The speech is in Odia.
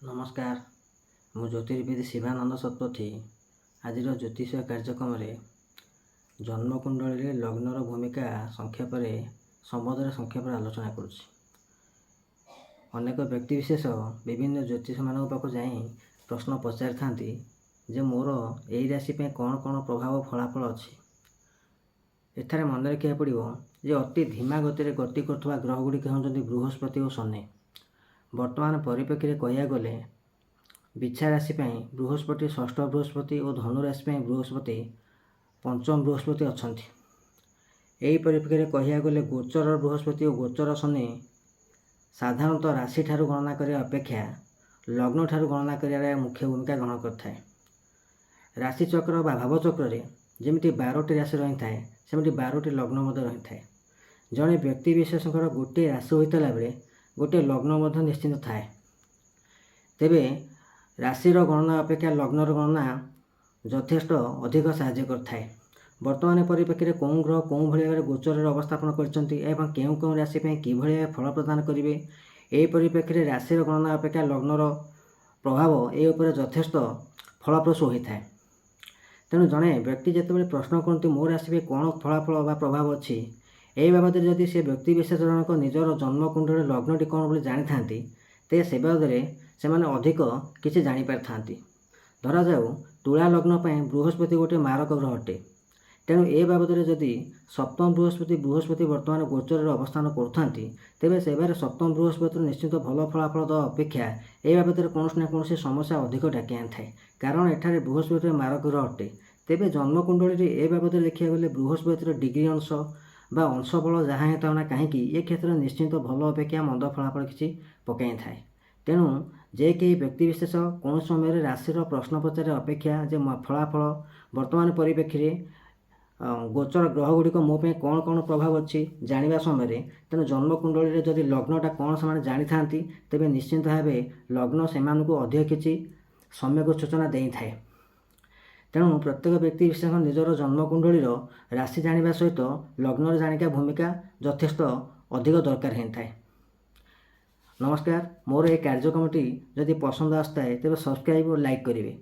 ନମସ୍କାର, ମୁଁ ଜ୍ୟୋତିର୍ବିଦ ଶିବାନନ୍ଦ ଶତପଥୀ। ଆଜିର ଜ୍ୟୋତିଷ କାର୍ଯ୍ୟକ୍ରମରେ ଜନ୍ମକୁଣ୍ଡଳୀରେ ଲଗ୍ନର ଭୂମିକା ସଂକ୍ଷେପରେ ସମ୍ବନ୍ଧରେ ସଂକ୍ଷେପରେ ଆଲୋଚନା କରୁଛି। ଅନେକ ବ୍ୟକ୍ତିବିଶେଷ ବିଭିନ୍ନ ଜ୍ୟୋତିଷମାନଙ୍କ ପାଖକୁ ଯାଇ ପ୍ରଶ୍ନ ପଚାରିଥାନ୍ତି ଯେ ମୋର ଏଇ ରାଶି ପାଇଁ କ'ଣ କ'ଣ ପ୍ରଭାବ ଫଳାଫଳ ଅଛି। ଏଠାରେ ମନେ ରଖିବାକୁ ପଡ଼ିବ ଯେ ଅତି ଧୀମା ଗତିରେ ଗତି କରୁଥିବା ଗ୍ରହ ଗୁଡ଼ିକ ହେଉଛନ୍ତି ବୃହସ୍ପତି ଓ ଶନି। ବର୍ତ୍ତମାନ ପରିପ୍ରେକ୍ଷୀରେ କହିବାକୁ ଗଲେ ବିଛା ରାଶି ପାଇଁ ବୃହସ୍ପତି ଷଷ୍ଠ ବୃହସ୍ପତି ଓ ଧନୁ ରାଶି ପାଇଁ ବୃହସ୍ପତି ପଞ୍ଚମ ବୃହସ୍ପତି ଅଛନ୍ତି। ଏହି ପରିପ୍ରେକ୍ଷୀରେ କହିବାକୁ ଗଲେ ଗୋଚର ବୃହସ୍ପତି ଓ ଗୋଚର ଶନି ସାଧାରଣତଃ ରାଶିଠାରୁ ଗଣନା କରିବା ଅପେକ୍ଷା ଲଗ୍ନଠାରୁ ଗଣନା କରିବାରେ ମୁଖ୍ୟ ଭୂମିକା ଗ୍ରହଣ କରିଥାଏ। ରାଶିଚକ୍ର ବା ଭାବଚକ୍ରରେ ଯେମିତି 12ଟି ରାଶି ରହିଥାଏ, ସେମିତି 12ଟି ଲଗ୍ନ ମଧ୍ୟ ରହିଥାଏ। ଜଣେ ବ୍ୟକ୍ତି ବିଶେଷଙ୍କର ଗୋଟିଏ ରାଶି ହୋଇଥିଲା ବେଳେ ଗୋଟିଏ ଲଗ୍ନ ମଧ୍ୟ ନିଶ୍ଚିତ ଥାଏ। ତେବେ ରାଶିର ଗଣନା ଅପେକ୍ଷା ଲଗ୍ନର ଗଣନା ଯଥେଷ୍ଟ ଅଧିକ ସାହାଯ୍ୟ କରିଥାଏ। ବର୍ତ୍ତମାନ ପରିପ୍ରେକ୍ଷୀରେ କେଉଁ ଗ୍ରହ କେଉଁ ଭଳି ଭାବରେ ଗୋଚରରେ ଅବସ୍ଥାପନ କରିଛନ୍ତି ଏବଂ କେଉଁ କେଉଁ ରାଶି ପାଇଁ କିଭଳି ଭାବେ ଫଳ ପ୍ରଦାନ କରିବେ, ଏହି ପରିପ୍ରେକ୍ଷୀରେ ରାଶିର ଗଣନା ଅପେକ୍ଷା ଲଗ୍ନର ପ୍ରଭାବ ଏ ଉପରେ ଯଥେଷ୍ଟ ଫଳପ୍ରସୂ ହୋଇଥାଏ। ତେଣୁ ଜଣେ ବ୍ୟକ୍ତି ଯେତେବେଳେ ପ୍ରଶ୍ନ କରନ୍ତି, ମୋ ରାଶି ପାଇଁ କ'ଣ ଫଳାଫଳ ବା ପ୍ରଭାବ ଅଛି, ଏହି ବାବଦରେ ଯଦି ସେ ବ୍ୟକ୍ତି ବିଶେଷ ଜଣକ ନିଜର ଜନ୍ମକୁଣ୍ଡଳୀ ଲଗ୍ନଟି କ'ଣ ବୋଲି ଜାଣିଥାନ୍ତି, ତେବେ ସେ ବାବଦରେ ସେମାନେ ଅଧିକ କିଛି ଜାଣିପାରିଥାନ୍ତି। ଧରାଯାଉ, ତୁଳା ଲଗ୍ନ ପାଇଁ ବୃହସ୍ପତି ଗୋଟିଏ ମାରକ ଗ୍ରହ ଅଟେ। ତେଣୁ ଏ ବାବଦରେ ଯଦି ସପ୍ତମ ବୃହସ୍ପତି ବୃହସ୍ପତି ବର୍ତ୍ତମାନ ଗୋଚରରେ ଅବସ୍ଥାନ କରୁଥାନ୍ତି, ତେବେ ସେବାରେ ସପ୍ତମ ବୃହସ୍ପତିରୁ ନିଶ୍ଚିତ ଭଲ ଫଳାଫଳ ଦେବା ଅପେକ୍ଷା ଏ ବାବଦରେ କୌଣସି ନା କୌଣସି ସମସ୍ୟା ଅଧିକ ଡାକି ଆଣିଥାଏ, କାରଣ ଏଠାରେ ବୃହସ୍ପତିର ମାରକ ଗ୍ରହ ଅଟେ। ତେବେ ଜନ୍ମକୁଣ୍ଡଳୀରେ ଏ ବାବଦରେ ଦେଖିବାକୁ ଗଲେ ବୃହସ୍ପତିର ଡିଗ୍ରୀ ଅଂଶ ବା ଅଂଶ ବଳ ଯାହା ହେଉଥାଉ ନା କାହିଁକି, ଏ କ୍ଷେତ୍ରରେ ନିଶ୍ଚିତ ଭଲ ଅପେକ୍ଷା ମନ୍ଦ ଫଳାଫଳ କିଛି ପକାଇଥାଏ। ତେଣୁ ଯେ କେହି ବ୍ୟକ୍ତିବିଶେଷ କୌଣସି ସମୟରେ ରାଶିର ପ୍ରଶ୍ନ ପଚାରିବା ଅପେକ୍ଷା ଯେ ଫଳାଫଳ ବର୍ତ୍ତମାନ ପରିପ୍ରେକ୍ଷୀରେ ଗୋଚର ଗ୍ରହ ଗୁଡ଼ିକ ମୋ ପାଇଁ କ'ଣ କ'ଣ ପ୍ରଭାବ ଅଛି ଜାଣିବା ସମୟରେ, ତେଣୁ ଜନ୍ମକୁଣ୍ଡଳୀରେ ଯଦି ଲଗ୍ନଟା କ'ଣ ସେମାନେ ଜାଣିଥାନ୍ତି, ତେବେ ନିଶ୍ଚିନ୍ତ ଭାବେ ଲଗ୍ନ ସେମାନଙ୍କୁ ଅଧିକ କିଛି ସମ୍ୟକ ସୂଚନା ଦେଇଥାଏ। ତେଣୁ ପ୍ରତ୍ୟେକ ବ୍ୟକ୍ତି ବିଶେଷ ନିଜର ଜନ୍ମକୁଣ୍ଡଳୀର ରାଶି ଜାଣିବା ସହିତ ଲଗ୍ନର ଜାଣିବା ଭୂମିକା ଯଥେଷ୍ଟ ଅଧିକ ଦରକାର ହୋଇଥାଏ। ନମସ୍କାର। ମୋର ଏହି କାର୍ଯ୍ୟକ୍ରମଟି ଯଦି ପସନ୍ଦ ଆସିଥାଏ, ତେବେ ସବସ୍କ୍ରାଇବ୍ ଓ ଲାଇକ୍ କରିବେ।